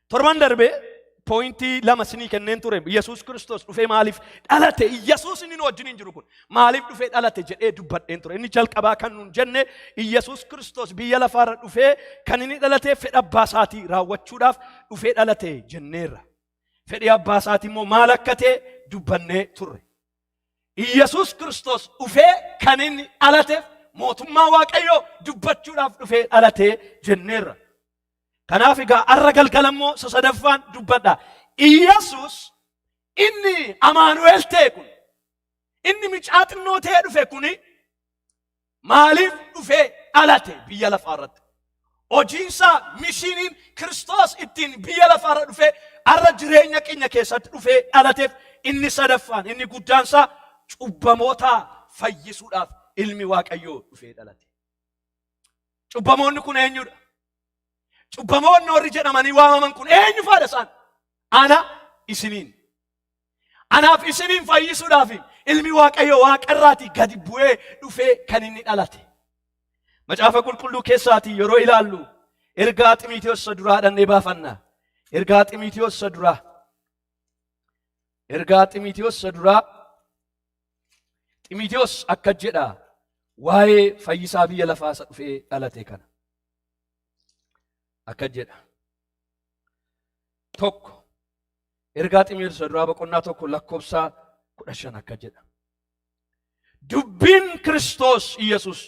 Torban darbee pointii lama sinii kenneen ture. Yesuus Kiristoos dhufee maaliif dhalate? Yesuus inni nu wajjin hin jiru kun maaliif dhufee dhalate jedhee dubbadheen ture. Inni jalqabaa kan nuun jenne, Yesuus Kiristoos biyya lafaarra dhufee kan inni dhalate fedha abbaa isaatii raawwachuudhaaf dhufee dhalate jenneerra. Fedhi abbaa isaatii immoo maal akka ta'e dubbannee turre. Yesuus Kiristoos dhufee kan inni dhalateef mootummaa Waaqayyoo dubbachuudhaaf dhufee dhalate jenneerra. Kanaaf egaa arra galgala immoo isa sadaffaan dubbadha. Iyyasuus inni Amaanu'el ta'e kun, inni micaa xinnoo ta'ee dhufe kuni maaliif dhufee dhalate biyya lafaa irratti? Hojiinsaa, missioniin Kiristoos ittiin biyya lafaarra dhufee arra jireenya keenya keessatti dhufee dhalateef inni sadaffaan, inni guddaansaa, cubbamoota fayyisuudhaaf ilmi Waaqayyoo dhufee dhalate. Cubbamoonni kun eenyudha? Cubbamoonni warri jedhamanii waamaman kun eenyu faadha isaan? Ana isiniin. Anaaf isiniin fayyisuudhaaf ilmi Waaqayyoo waaqarraatii gadi bu'ee dhufee kan inni dhalate. Macaafa Qulqulluu keessaatii yeroo ilaallu, ergaa Ximiitiyoos isa duraa dhannee baafanna. Ergaa Ximiitiyoos isa duraa. Ergaa Ximiitiyoos isa duraa. Ximiitiyoos akka jedha waa'ee fayyisaa biyya lafaa isa dhufee dhalate kana. Akka jedha. 1, ergaa Ximiitiyoos isa duraa boqonnaa 1 lakkoofsa 15 akka jedha. "Dubbiin Kiristoos Iyyasuus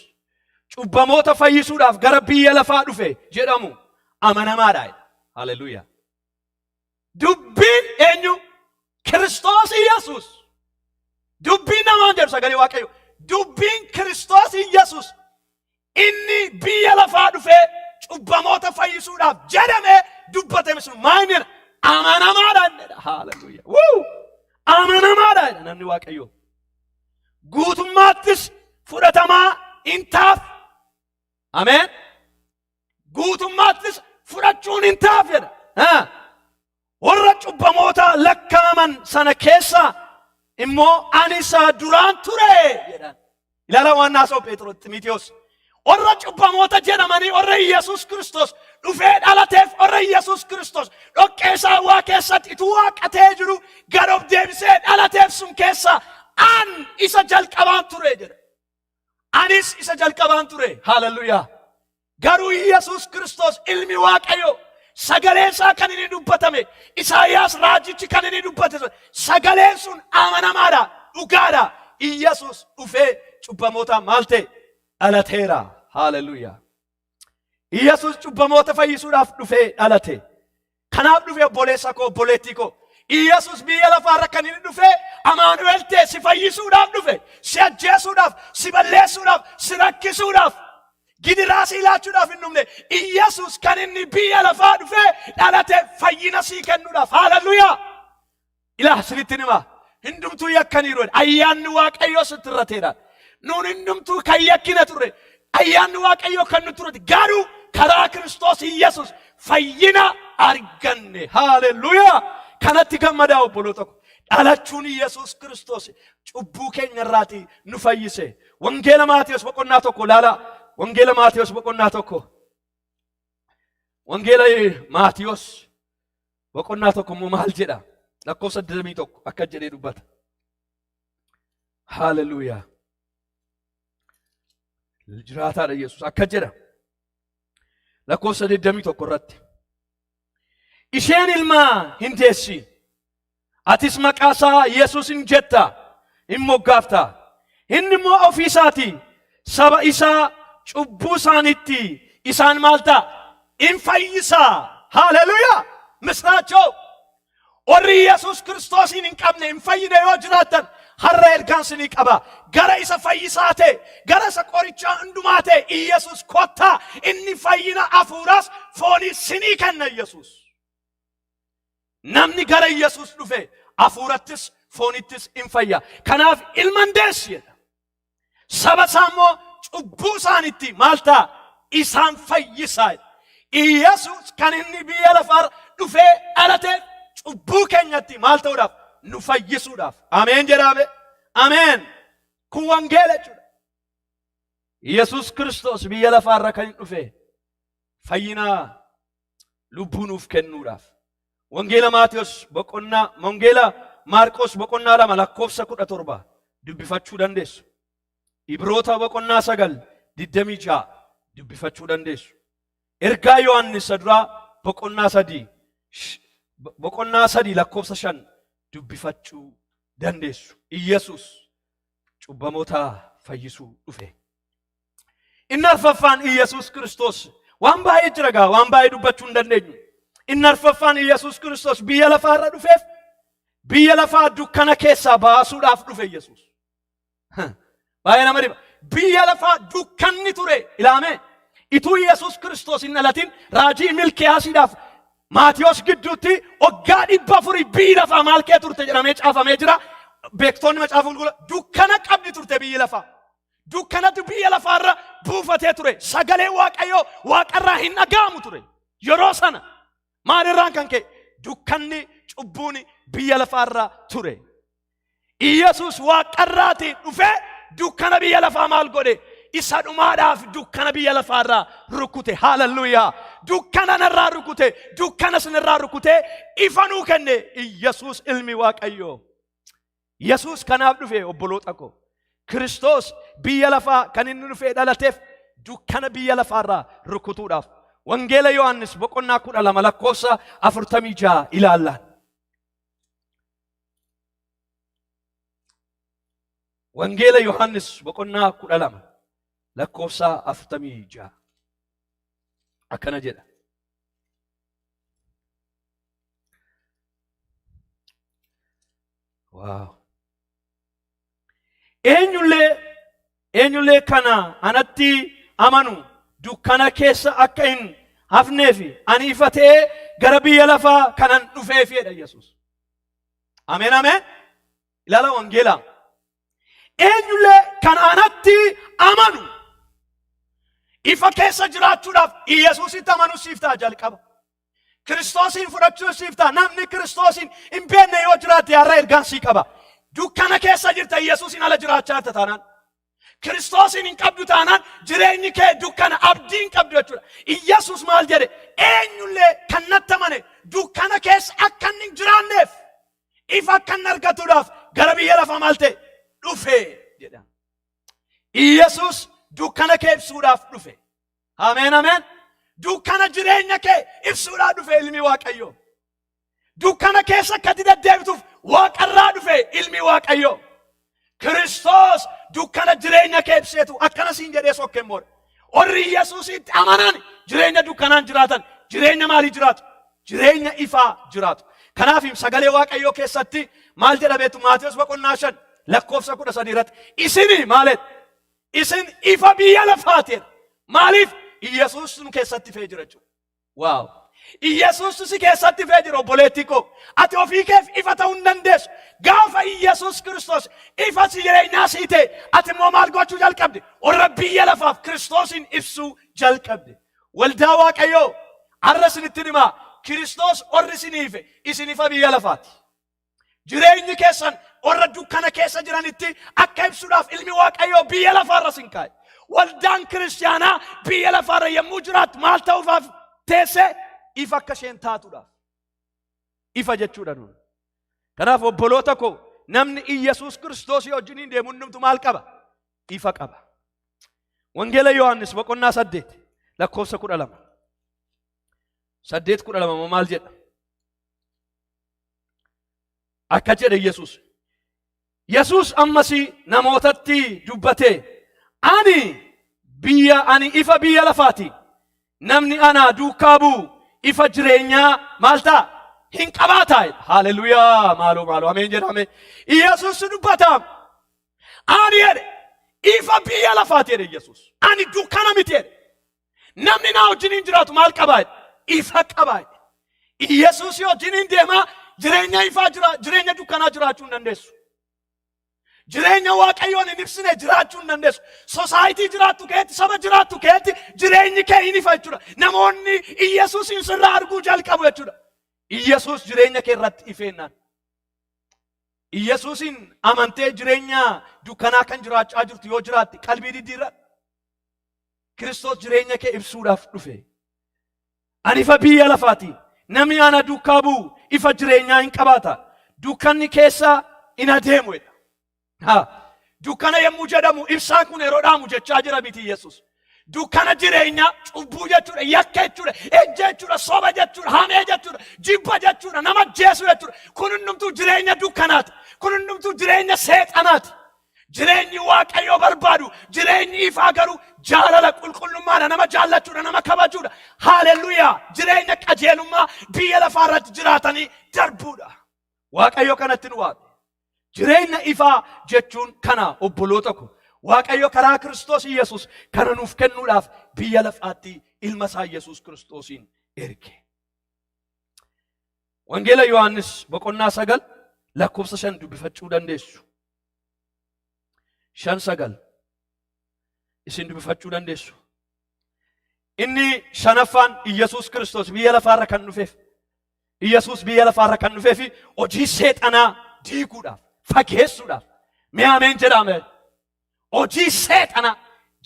cubbamoota fayyisuudhaaf gara biyya lafaa dhufe jedhamu amanamaadha." Haleluuyaa. Dubbiin eenyu? Kiristoos Iyyasuus. Dubbiin namaan jedhu sagalee Waaqayyo. Dubbiin Kiristoos Iyyasuus inni biyya lafaa dhufee cubbamoota fayyisuudhaaf jedhamee dubbatame sun maal jedha? Amanamaadha jedha. Haleluuyaa. Wuu! Amanamaadha jedha namni Waaqayyo. Guutummaattis fudhatamaa in taaf. Ameen. Guutummaattis fudhachuun hin taaf jedha. Warra cubbamoota lakkaa'aman sana keessa immoo ani isa duraan ture jedhan. Ilaalaa waan naasa'u Phexros Ximitiyoos. Warra cubbamoota jedhamanii, warra Yesuus Kiristoos dhufee dhalateef, warra Yesuus Kiristoos dhoqqee isaa waa keessatti ituu waaqatee jiru gad of deebisee dhalateef sun keessa an isa jalqabaan ture jedha. Anis isa jalqabaan ture. Haaleluyyaa. Garuu Yesuus Kiristoos ilmi Waaqayyoo, sagaleen isaa kan inni dubbatame, Isaayyaas raajichi kan inni dubbate sun, sagaleen sun amanamaadha, dhugaadha. Yesuus dhufee cubbamoota maal ta'e? Dhalateera. Haaleluyyaa. Yesuus cubbamoota fayyisuudhaaf dhufee dhalate. Kanaaf dhufe, obboleessa koo, obboleettii koo. Yesuus biyya lafaarra kan inni dhufe Amaanu'el ta'e si fayyisuudhaaf dhufe, si ajjeesuudhaaf, si balleessuudhaaf, si rakkisuudhaaf, gidiraa si ilaachuudhaaf hin dhufne. Yesuus kan inni biyya lafaa dhufe dhalate fayyina sii kennuudhaaf. Haaleluyyaa. Ilaa, sinitti hima. Hundumtuu yakkaniiru. Ayyaanni Waaqayyoo sitti irrateera. Nuun hundumtuu kan yakkina turre. Ayyaanni Waaqayyoo kan nutti turre. Garuu karaa Kiristoos Yesuus fayyina arganne. Haaleluyyaa. Kanatti gammadaa, obboloota ko. Dhalachuun Yesuus Kiristoos cubbuu keenya irraatii nu fayyise. Wangeela Maatiyos boqonnaa 1 ilaala. Wangeela Maatiyos boqonnaa 1. Wangeela Maatiyos boqonnaa 1 immoo maal jedha? Lakkoofsa 21 akka jedhee dubbata. Haaleluyyaa. Jiraataadha Yesuus akka jedha. Lakkoofsa 21 irratti. "Isheen ilma hin deessi. Atis maqaa isaa Yesuus hin jetta. Hin moggaafta. Inni immoo ofii isaatii saba isaa cubbuu isaaniitti isaan maal ta'a? In fayyisaa." Haaleluyyaa! Misraachoo! Warri Yesuus Kiristoosiin hin qabne, hin fayyine yoo jiraattan, har'a ergaan sinii qaba. Gara isa fayyisaa ta'e, gara isa qorichaa hundumaa ta'e Yesuus kottaa, inni fayyina hafuuraas foonii sinii kenna Yesuus. Namni gara Yesuus dhufe hafuurattis foonittis in fayya. Kanaaf ilma hin deessi jedha. Saba isaa immoo cubbuu isaanitti maal ta'a? Isaan fayyisaa. Yesuus kan inni biyya lafaarra dhufee dhalate cubbuu keenyatti maal ta'uudhaaf? Nu fayyisuudhaaf. Ameen jedhaame. Ameen. Kun wangeela jechuudha. Yesuus Kiristoos biyya lafaarra kan hin dhufe fayyina lubbuu nuuf kennuudhaaf. Wangeela Maatiyos boqonnaa Wangeela Maarqos boqonnaa 2 lakkoofsa 17 dubbifachuu dandeessu. Ibroota boqonnaa 9 26 dubbifachuu dandeessu. Ergaa Yohaannis isa duraa boqonnaa 3 boqonnaa 3 lakkoofsa 5 dubbifachuu dandeessu. Iyyasuus cubbamoota fayyisuu dhufe. Inni arfaffaan Iyyasuus Kiristoos waan baay'ee jira gaa waan baay'ee dubbachuu hin dandeenyu. Inni arfaffaan Iyyasuus Kiristoos biyya lafaa irra dhufeef biyya lafaa dukkana keessaa baasuudhaaf dhufe Iyyasuus. Baay'ee nama dhiba. Biyya lafaa dukkanni ture ilaamee ituu Iyyasuus Kiristoos hin dhalatin raajii Milkiyaasiidhaaf Maatiyos gidduutti waggaa 400 biyyi lafaa maal kee turte jedhamee caafamee jira. Beektonni macaafa qulqulluu dukkana qabdi turte biyyi lafaa. Dukkanatu biyya lafaarra buufatee ture. Sagalee Waaqayyoo waaqarraa hin dhaga'amu ture. Yeroo sana maalirraan kan ka'e dukkanni cubbuun biyya lafaarra ture. Iyyasuus waaqarraatii dhufee dukkana biyya lafaa maal godhe? Isa dhumaadhaaf dukkana biyya lafaarraa rukute. Haalalluuyaa! Dukkana narraa rukute, dukkana sinirraa rukutee ifa nuu kenne Iyyasuus ilmi Waaqayyoo. Yesuus kanaaf dhufe obboloota koo. Kiristoos biyya lafaa kan inni dhufee dhalateef dukkana biyya lafaarraa rukutuudhaaf. Wangeela Yohaannis boqonnaa 12 lakkoofsa 46 ilaallaan. Wangeela Yohaannis boqonnaa 12 lakkoofsa 46 akkana jedha. Waaw. Eenyullee eenyullee kana anatti amanu dukkana keessa akka hin hafneef ani ifa ta'ee gara biyya lafaa kanan dhufeef jedha Yesuus. Ameen ameen. Ilaala wangeelaa. Eenyullee kan anatti amanu ifa keessa jiraachuudhaaf Yesuusitti amanuu siif ta'a jalqaba. Kiristoosiin fudhachuu siif ta'a. Namni Kiristoosiin hin beekne yoo jiraatte har'a ergaan sii qaba. Dukkana keessa jirta Yesuusiin ala jiraachaa jirta taanaan. Kiristoosiin hin qabdu taanaan jireenyi kee dukkana abdii hin qabdu jechuudha. Iyyasuus maal jedhe? Eenyullee kan natti amane dukkana keessa akka inni hin jiraanneef ifa akka inni argatuudhaaf gara biyya lafaa maal ta'e dhufe jedha. Iyyasuus dukkana kee ibsuudhaaf dhufe. Ameen ameen. Dukkana jireenya kee ibsuudhaaf dhufe ilmi Waaqayyoo. Dukkana keessa akka ati deddeebituuf waaqarraa dhufe ilmi Waaqayyoo. Kiristoos dukkana jireenya kee ibseetu akkana siin jedhee sokkeen booda. Warri Yesuusitti amanan jireenya dukkanaan jiraatan jireenya maalii jiraatu? Jireenya ifaa jiraatu. Kanaaf sagalee Waaqayyoo keessatti maal jedha beektu Maatewos boqonnaa 5 lakkoofsa 13 irratti isini maal isin ifa biyya lafaati jedha. Maaliif? Yesuus nu keessatti ifee jira jechuudha. Waaw! Iyyasuus si keessatti ifee jira obboleettii koo. Ati ofii keef ifa ta'uu hin dandeessu. Gaafa Iyyasuus Kiristoos ifa si jireenyaa sii ta'e, ati immoo maal gochuu jalqabde? Warra biyya lafaaf Kiristoosiin ibsuu jalqabde. Waldaa Waaqayyoo har'a isinitti himaa Kiristoos warri isinii ife isin ifa biyya lafaati. Jireenyi keessan warra dukkana keessa jiranitti akka ibsuudhaaf ilmi Waaqayyoo biyya lafaarra sin kaa'e. Waldaan kiristaanaa biyya lafaarra yommuu jiraattu maal ta'uufaaf teesse ifa akka isheen taatuudhaaf. Ifa jechuudha nuun. Kanaaf obboloota koo namni Iyyasuus Kiristoosii wajjiniin deemu hundumtu maal qaba? Ifa qaba. Wangeela Yohaannis boqonnaa 8 lakkoofsa 12. 8 12 maal jedha? Akka jedhe Yesuus. Yesuus ammas namootatti dubbatee, ani biyya ani ifa biyya lafaati. Namni ana duukaa bu'u ifa jireenyaa maal ta'a? Hin qabaata. Haleluyaa! Maaloo maaloo ameen jedhame. Yesuus dubbata. Ani jedhe ifa biyya lafaati jedhe Yesuus. Ani dukkana miti jedhe. Namni naa wajjiniin jiraatu maal qabaa? Ifa qabaa. Yesuus wajjiniin deemaa jireenya ifaa jira jireenya dukkanaa jiraachuu hin dandeessu. Jireenya Waaqayyoon hin ibsine jiraachuu hin dandeessu. Sosaayitii jiraattu keetti, saba jiraattu keetti jireenyi kee hin ifa jechuudha. Namoonni Iyyasuusin sirraa arguu jalqabu jechuudha. Iyyasuus jireenya kee irratti ifeennaan. Iyyasuusin amantee jireenya dukkanaa kan jiraachaa jirtu yoo jiraatte qalbii diddiirradhu. Kiristoos jireenya kee ibsuudhaaf dhufe. Ani ifa biyya lafaati. Namni ana duukaa bu'u ifa jireenyaa hin qabaata. Dukkanni keessa hin adeemu jedha. Ha, dukkana yommuu jedhamu ibsaan kun yeroo dhaamu jechaa jira miti Yesuus. Dukkana jireenyaa cubbuu jechuudha, yakka jechuudha, ejja jechuudha, soba jechuudha, hamee jechuudha, jibba jechuudha, nama ajjeesuu jechuudha. Kun hundumtuu jireenya dukkanaati. Kun hundumtuu jireenya seexanaati. Jireenyi Waaqayyoo barbaadu, jireenyi ifaa garuu jaalala, qulqullummaadha, nama jaallachuudha, nama kabajuudha. Haalelluyaa! Jireenya qajeelummaa biyya lafaa irratti jiraatanii darbuudha. Waaqayyo kanatti nu waame. Jireenya ifaa jechuun kana obboloota ko. Waaqayyo karaa Kiristoos Yesuus kana nuuf kennuudhaaf biyya lafaatti ilma isaa Yesuus Kiristoosiin erge. Wangeela Yohaannis boqonnaa 9 lakkoofsa 5 dubbifachuu dandeessu. 5 9 isin dubbifachuu dandeessu. Inni shanaffaan Iyyasuus Kiristoos biyya lafaarra kan dhufeef Iyyasuus biyya lafaarra kan dhufeef hojii seexanaa diiguudhaaf fageessuudhaaf. Mee ameen jedhame. Hojii seexanaa,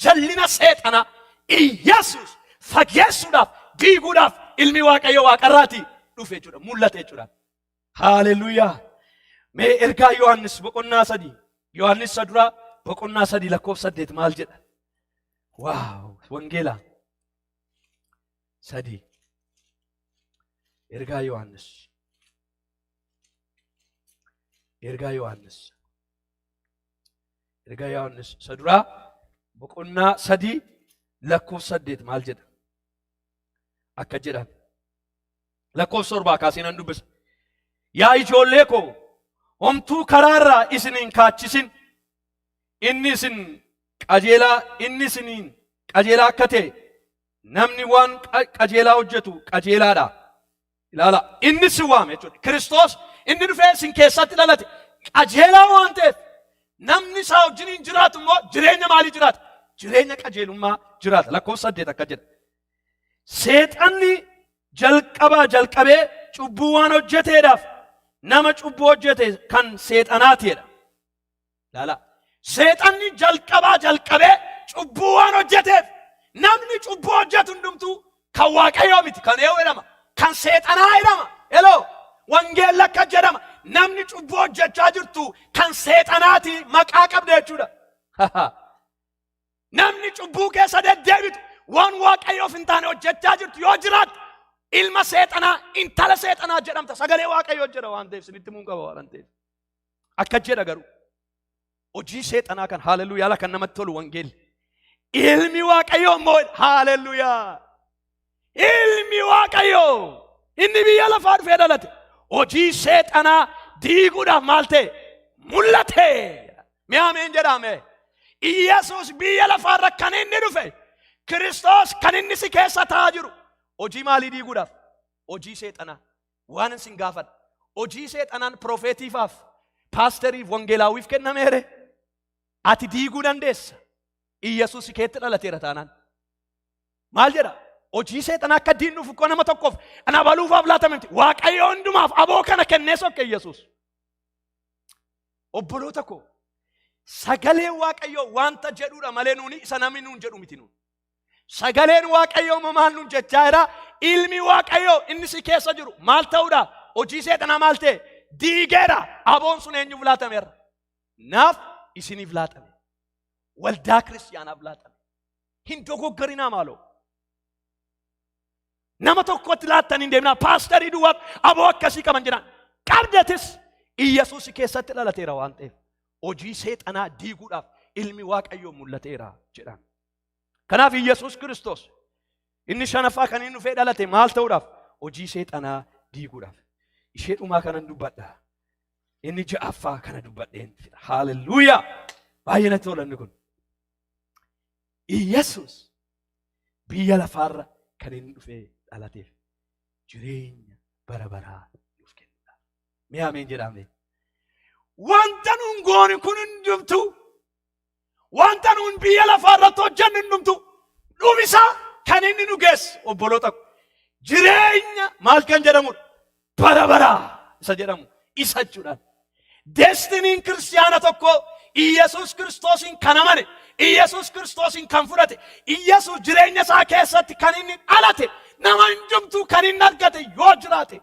jallina seexanaa Iyyasuus fageessuudhaaf diiguudhaaf ilmi Waaqayyo waaqarraatii dhufe jechuudha, mul'ate jechuudha. Haaleluyyaa. Mee ergaa Yohaannis boqonnaa 3, Yohaannis isa duraa boqonnaa 3 lakkoofsa 8 maal jedha? Waaw, wangeela 3 ergaa Yohaannis. Ergaa Yohaannis. Ergaa Yohaannis isa duraa boqonnaa 3 lakkoofsa 8 maal jedha? Akka jedhan. Lakkoofsa 7 kaasee nan dubbisa. Yaa ijoollee koo, homtuu karaarraa isin hin kaachisin. Inni isin qajeelaa inni isiniin qajeelaa akka ta'e namni waan qajeelaa hojjetu qajeelaadha. Ilaala, inni si waame jechuudha. Kiristoos inni dhufee isin keessatti dhalate qajeelaa waan ta'eef namni isaa wajjiniin jiraatu immoo jireenya maalii jiraata? Jireenya qajeelummaa jiraata. Lakkoofsa 8 akka jedha. Seexanni jalqabaa jalqabee cubbuu waan hojjeteedhaaf nama cubbuu hojjete kan seexanaati jedha. Laala. Seexanni jalqabaa jalqabee cubbuu waan hojjeteef namni cubbuu hojjetu hundumtuu kan Waaqayyoo miti, kan eenyu jedhama? Kan seexanaa jedhama. Hello. Wangeelli akka jedhama. Namni cubbuu hojjechaa jirtu kan seexanaati maqaa qabda jechuudha. Namni cubbuu keessa deddeebitu waan Waaqayyoof hin taane hojjechaa jirtu yoo jiraatte ilma seexanaa, intala seexanaa jedhamta. Sagalee Waaqayyoo jedha waan ta'eef isinitti himuun qaba waan ta'eef. Akka jedha garuu hojii seexanaa kan haaleluyyaa ala kan namatti tolu wangeelli. Ilmi Waaqayyoo immoo haaleluyyaa. Ilmi Waaqayyoo inni biyya lafaa dhufee dhalate hojii seexanaa diiguudhaaf maal ta'e? Mul'ate. Mee ameen jedhaame. Iyyasuus biyya lafaarra kan inni dhufe Kiristoos kan inni si keessa taa'aa jiru hojii maalii diiguudhaaf? Hojii seexanaa. Waan isin gaafadha. Hojii seexanaan piroofeetiifaaf, paasteriif, wangeelaawiif kennameere? Ati diiguu dandeessa. Iyyasuus si keetti dhalateera taanaan. Maal jedha? Hojii seexanaa akka diinnuuf ukkoo nama tokkoof ana baluufaaf laatame miti. Waaqayyo hundumaaf aboo kana kennee sokke Iyyasuus. Obboloota koo, sagaleen Waaqayyoo wanta jedhuudha malee nuuni isa namni nuun jedhu miti nuun. Sagaleen Waaqayyoo immoo maal nuun jechaa jira? Ilmi Waaqayyoo inni si keessa jiru maal ta'uudha? Hojii seexanaa maal ta'e? Diigeera. Aboon sun eenyuuf laatameera? Naaf isiniif laatame. Waldaa kiristiyaanaaf laatame. Hin dogoggarinaa maaloo. Nama tokkotti laattanii hin deemnaa. Paasterii duwwaaf aboo akkasii qaban jedhaan. Qabdatis Iyyasuus keessatti dhalateera waan ta'eef hojii seexanaa diiguudhaaf ilmi Waaqayyoo mul'ateera jedhaan. Kanaaf Iyyasuus Kiristoos inni shanaffaa kan inni dhufee dhalate maal ta'uudhaaf? Hojii seexanaa diiguudhaaf. Ishee dhumaa kanan dubbadha. Inni ja'affaa kana dubbadheen fida. Haalelluuyaa! Baay'ee natti tola inni kun. Iyyasuus biyya lafaarra kan inni dhufee dhalateef jireenya bara baraa nuuf kennuudhaaf. Mee ameen jedhaa mee. Wanta nuun goone kun hundumtuu, wanta nuun biyya lafaa irratti hojjennu hundumtuu dhumisaa kan inni nu geessu obboloota ko jireenya maal kan jedhamudha? Bara baraa isa jedhamu isa jechuudhaan. Destinyin kiristiyaana tokko Iyyasuus Kiristoosiin kan amane, Iyyasuus Kiristoosiin kan fudhate, Iyyasuus jireenya isaa keessatti kan inni dhalate, nama hundumtuu kan inni argate yoo jiraate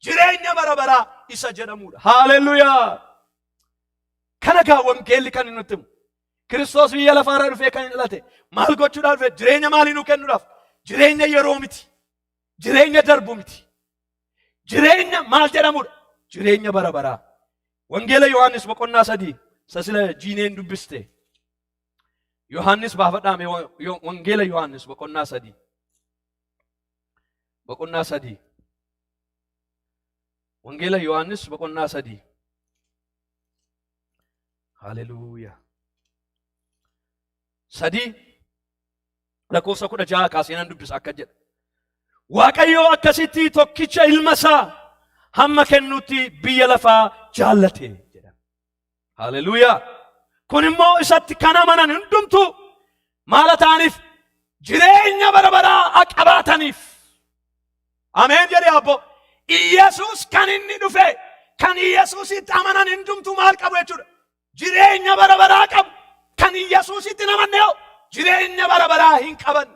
Jireenya bara baraa isa jedhamudha. Haalelluyaa! Kana gaa wangeelli kan inni nutti himu. Kiristoos biyya lafaarra dhufee kan inni dhalate maal gochuudhaaf dhufe? Jireenya maalii nuu kennuudhaaf? Jireenya yeroo miti. Jireenya darbu miti. Jireenya maal jedhamudha? Jireenya bara baraa. Wangeela Yohaannis boqonnaa 3 isa sila jiineen dubbiste. Yohaannis baafadhaa mee Wangeela Yohaannis boqonnaa 3. Boqonnaa 3. Wangeela Yohaannis boqonnaa 3. Haleluuyaa. 3 lakkoofsa 16 kaasee nan dubbisa akka jedha. Waaqayyo akkasitti tokkicha ilma isaa hamma kennuutti biyya lafaa jaallate jedha. Haleluuyaa. Kun immoo isatti kan amanan hundumtuu maala ta'aniif jireenya bara baraa akka qabaataniif. Ameen jedhe abbo. Iyyasuus kan inni dhufe kan Iyyasuusitti amanan hundumtuu maal qabu jechuudha. Jireenya bara baraa qabu. Kan Iyyasuusitti hin amanne hoo jireenya bara baraa hin qaban.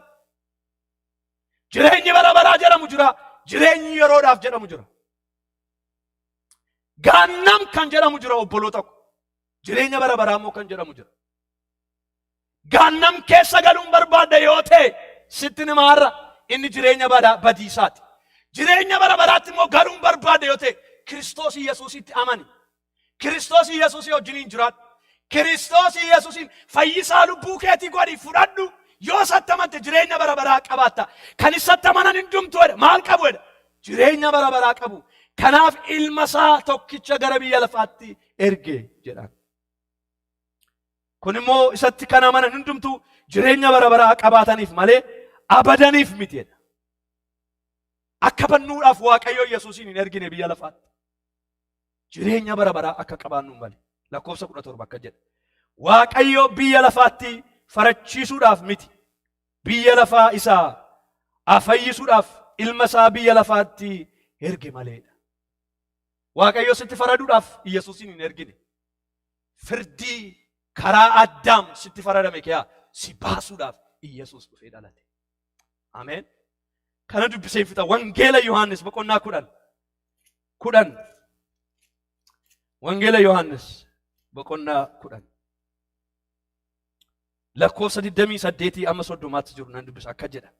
Jireenyi bara baraa jedhamu jira. Jireenyi yeroodhaaf jedhamu jira. Gaannam kan jedhamu jira obboloota ko. Jireenya bara baraa immoo kan jedhamu jira. Gaannam keessa galuun barbaadda yoo ta'e sitti nima har'a inni jireenya badiisaati. Jireenya bara baraatti immoo galuun barbaadda yoo ta'e Kiristoos Yesuusitti amani. Kiristoos Yesuusii wajjiniin jiraadhu. Kiristoos Yesuusiin fayyisaa lubbuu keetii godhi fudhadhu. Yoo isatti amante jireenya bara baraa qabaatta. Kan isatti amanan hundumtuu jedha. Maal qabu jedha? Jireenya bara baraa qabu. Kanaaf ilma isaa tokkicha gara biyya lafaatti erge jedhaan. Kun immoo isatti kan amanan hundumtuu jireenya bara baraa qabaataniif malee abadaniif miti jedha. Akka bannuudhaaf Waaqayyo Yesuusiin hin ergine biyya lafaatti. Jireenya bara baraa akka qabaannu malee. Lakkoofsa 17 akka jedha. Waaqayyo biyya lafaatti farachiisuudhaaf miti. Biyya lafaa isaa fayyisuudhaaf ilma isaa biyya lafaatti erge maleedha. Waaqayyo sitti faraduudhaaf Yesuusiin hin ergine. Firdii karaa Addaam sitti faradame keessa si baasuudhaaf Iyyasuus dhufee dhalate. Ameen. Kana dubbisee fixa. Wangeela Yohaannis boqonnaa 10. 10. Wangeela Yohaannis boqonnaa 10. Lakkoofsa 28 amma 30tti jiru nan dubbisa akka jedha.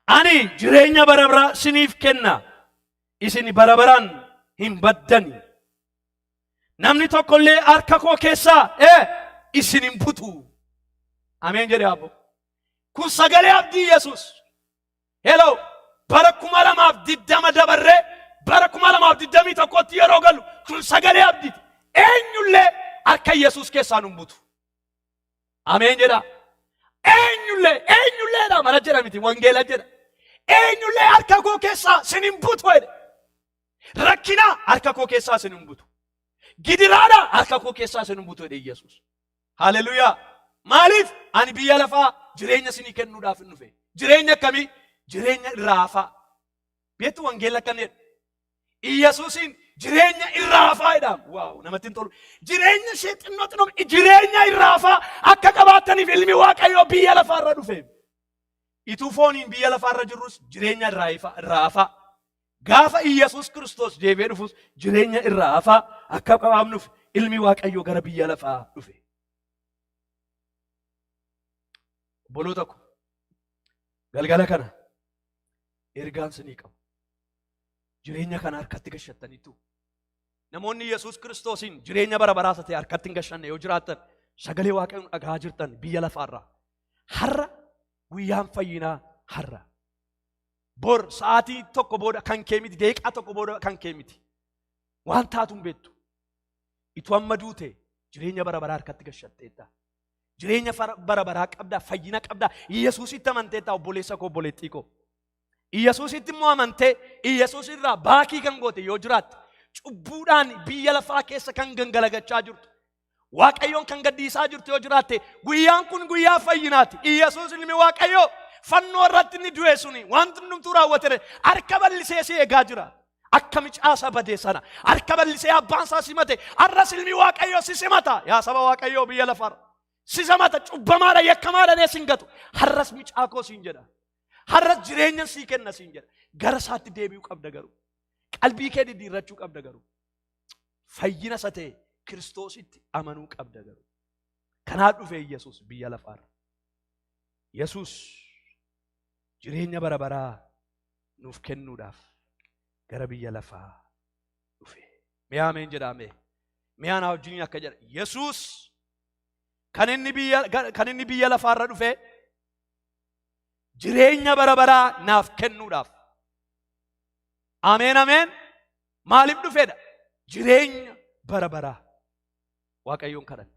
Ani jireenya bara baraa siniif kenna. Isin bara baraan hin baddani. Namni tokko illee harka koo keessaa isin hin butu. Ameen jedhe abbo. Kun sagalee abdii Yesuus. Hello, bara 2020 dabarree bara 2021tti yeroo galu kun sagalee abdiiti. Eenyullee harka Yesuus keessaa nu hin butu. Ameen jedha. Eenyullee eenyulleedha mana jedha miti wangeela jedha. Eenyullee harka koo keessaa sin hin butu jedhe. Rakkina harka koo keessaa sin hin butu. Gidiraadha harka koo keessaa sin hin butu jedhe Yesuus. Haleluyaa. Maaliif ani biyya lafaa jireenya sinii kennuudhaaf hin dhufe. Jireenya akkamii? Jireenya irraa hafaa. Beektu wangeela akkan jedhu. Iyyasuusiin jireenya irraa hafaa jedhama. Waaw namatti hin tolu. Jireenya ishee xinnoo xinnoo jireenya irraa hafaa akka qabaattaniif ilmi Waaqayyoo biyya lafaa irra dhufe. Ituu fooniin biyya lafaa irra jirrus jireenya irraa hafaa. Gaafa Iyyasuus Kiristoos deebi'ee dhufus jireenya irraa hafaa akka qabaannuuf ilmi Waaqayyoo gara biyya lafaa dhufe. Obboloota ko galgala kana ergaan sinii qabu. Jireenya kana harkatti gashattaniitu. Namoonni Yesuus Kiristoosiin jireenya bara baraa isa ta'e harkatti hin gashanne yoo jiraattan sagalee Waaqayyoon dhagahaa jirtan biyya lafaarraa. Har'a guyyaan fayyinaa har'a. Bor sa'aatii tokko booda kan kee miti, daqiiqaa tokko booda kan kee miti. Waan taatu hin beektu. Itu amma duute jireenya bara baraa harkatti gashatteetta. Jireenya bara baraa qabdaa, fayyina qabdaa. Yesuusitti amanteetta obboleessa koo obboleettii koo. Iyyasuusitti immoo amantee Iyyasuus irraa baakii kan goote yoo jiraatte cubbuudhaan biyya lafaa keessa kan gangalagachaa jirtu Waaqayyoon kan gaddiisaa jirtu yoo jiraatte guyyaan kun guyyaa fayyinaati. Iyyasuus ilmi Waaqayyoo fannoo irratti inni du'e suni wanti hundumtuu raawwatere harka bal'isee si eegaa jira. Akka micaasa badee sana harka bal'isee abbaan isaa simate har'as ilmi Waaqayyoo si simata yaa saba Waaqayyoo biyya lafaarra. Si simata cubbamaadha yakkamaadha dhees hin gatu har'as micaa koo siin jedha. Har'as jireenya sii kenna siin jedha. Gara isaatti deebi'uu qabda garuu. Qalbii kee diddiirrachuu qabda garuu. Fayyina isa ta'e Kiristoositti amanuu qabda garuu. Kanaaf dhufe Yesuus biyya lafaarra. Yesuus jireenya bara baraa nuuf kennuudhaaf gara biyya lafaa dhufe. Mee ameen jedhaa mee. Mee anaa wajjiniin akka jedha. Yesuus kan inni biyya lafaarra dhufe jireenya bara baraa naaf kennuudhaaf. Ameen, ameen. Maaliif dhufedha? Jireenya bara baraa. Waaqayyoon kadhanna.